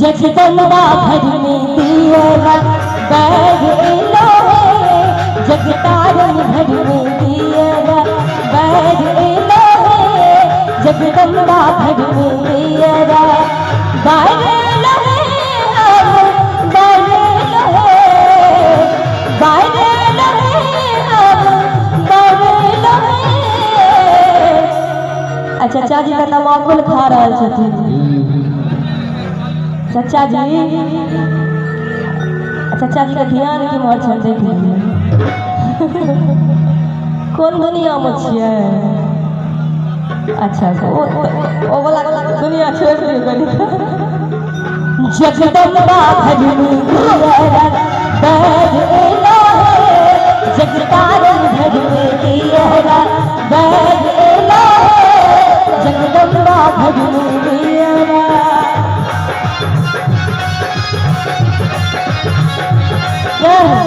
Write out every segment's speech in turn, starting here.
जगदम्बा घर में दियरा बैर एलो हे, जगतारन घर में दियरा बैर एलो हे, जगदम्बा घर में दियरा बैर एलो हे, हम बैर एलो हे, बैर एलो हे, हम बैर एलो हे। अच्छा चाचा जी तऽ तमाकुल खा रहल छथिन। चाचा जी, चाचा जी के ध्यान केम्हर छनि देख लियौ, कोन दुनियामे छियै। अच्छा अच्छा, ओ वाला दुनिया छोड़ि दियौ कनि। जगदम्बा घर में दियरा बैर एलो हे, जगतारन घर में दियरा बैर एलो हे, जगदम्बा घर में दियरा। जय हो।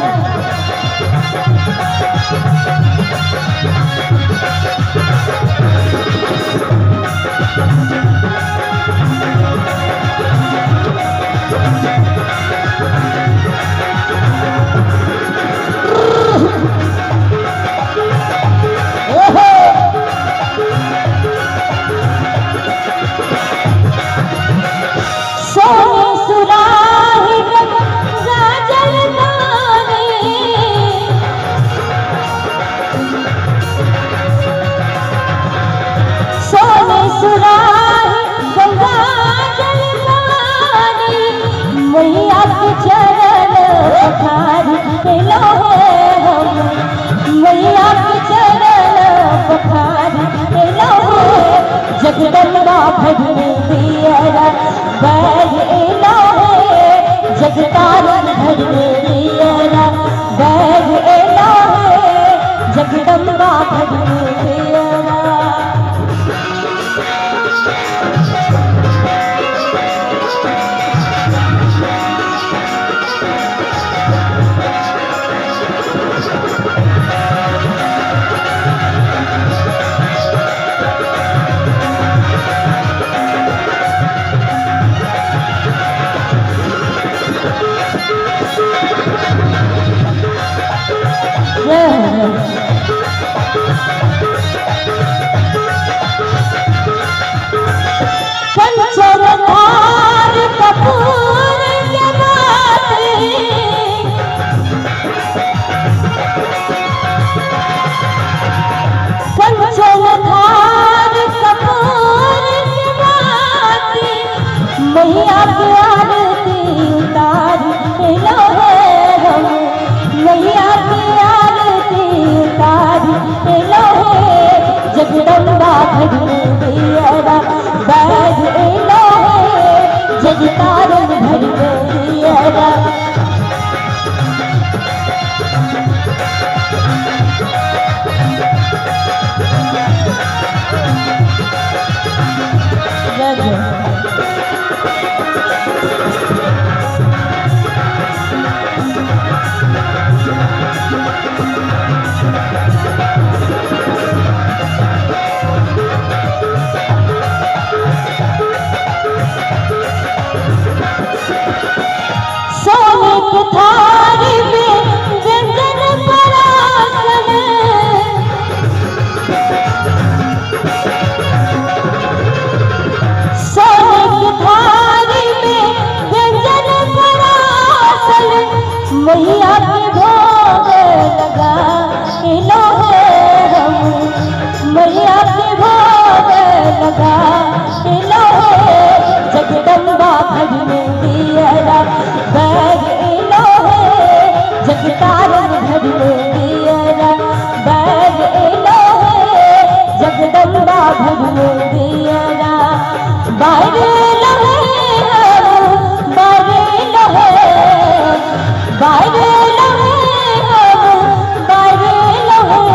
सोने सुराही गंगा जल पानी, सोने सुराही गंगा जल पानी, मैया के चरण पखार एलो हे हम, मैया के चरण पखार एलो हे, जगदम्बा घर में दियरा बैर एलो हे, जगतारन घर में दियरा बैर एलो हे, जगदम्बा घर में दियरा। जय हो, जय हो। कंचन धार कपूर के बाती, कंचन धार कपूर के बाती, मैया के आरती उतार एलो हे हम, मैया के आरती उतार एलो हे, जगदम्बा घर में दियरा बैर एलो हे, जगतारन घर में दियरा। जय जय। सोने के थारी में व्यंजन परासन, सोने के थारी में व्यंजन परासन, मैया के भोग लगा एलो हे हम, मैया के भोग लगा एलो हे, जगदम्बा घर में दियरा बैर एलो हे, जगतारन घर में दियरा बैर एलो हे, जगदम्बा घर में दियरा बैर एलो हे, हम बैर एलो हे, बैर एलो हे, हम बैर एलो हे।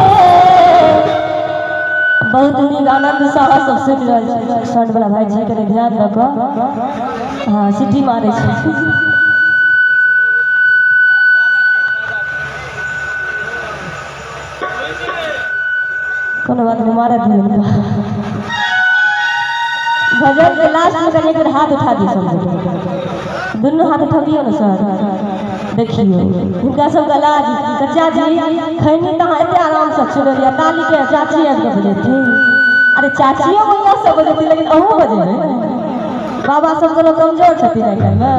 बहुत नीक आनंद से अहाँ सब सुनि रहल छी। साउंड वाला भाईजी कनि ध्यान दऽ कऽ, हँ सीटी मारै छै। कोनो बात नहि, मारऽ दियौ हुनका। भजन के लास्ट में कनि एक बेर हाथ उठा दियौ सब। दुनू हाथ उठबियौ ने सर। देखियौ हिनका सबके लाज। चाचा जी खैनी तऽ अहाँ एते आरामसँ छुबेलियै, तालीके चाची आबि कऽ बजेथिन। अरे चाचियो मैया सब बजेथिन, लेकिन अहूँ बजेबै। बाबा सब कोनो कमजोर छथिन आइ काल्हिमे?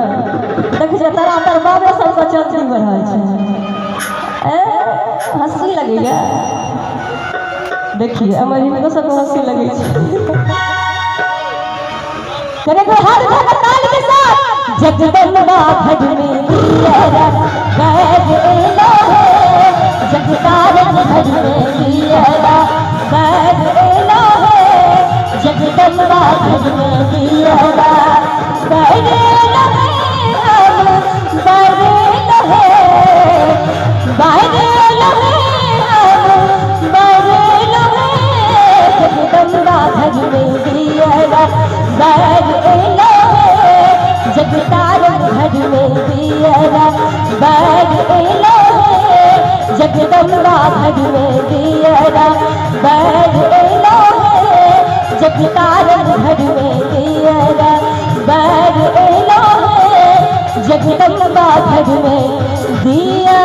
देखै छियै तरातर बाबे सबके चलती बढ़ल छै। ए हँसी लगैया, देखिए हमर हिनको सबके हँसी लगै छै। कने कोई हाथ उठा कर ताली के साथ। जगदम्बा घर में दियरा बैर एलो है, जगतारन घर में दियरा बैर एलो है, जगदम्बा घर में दियरा बैर एलो है, हम बैर एलो है, बैर एलो है, हम बैर एलो है, जगदम्बा घर में दियरा बैर एलो है, जगतारन घर में दियरा बैर एलो है, जगदम्बा घर में दियरा बैर एलो है, जगतारन घर में दियरा बैर एलो है, जगदम्बा घर में दियरा।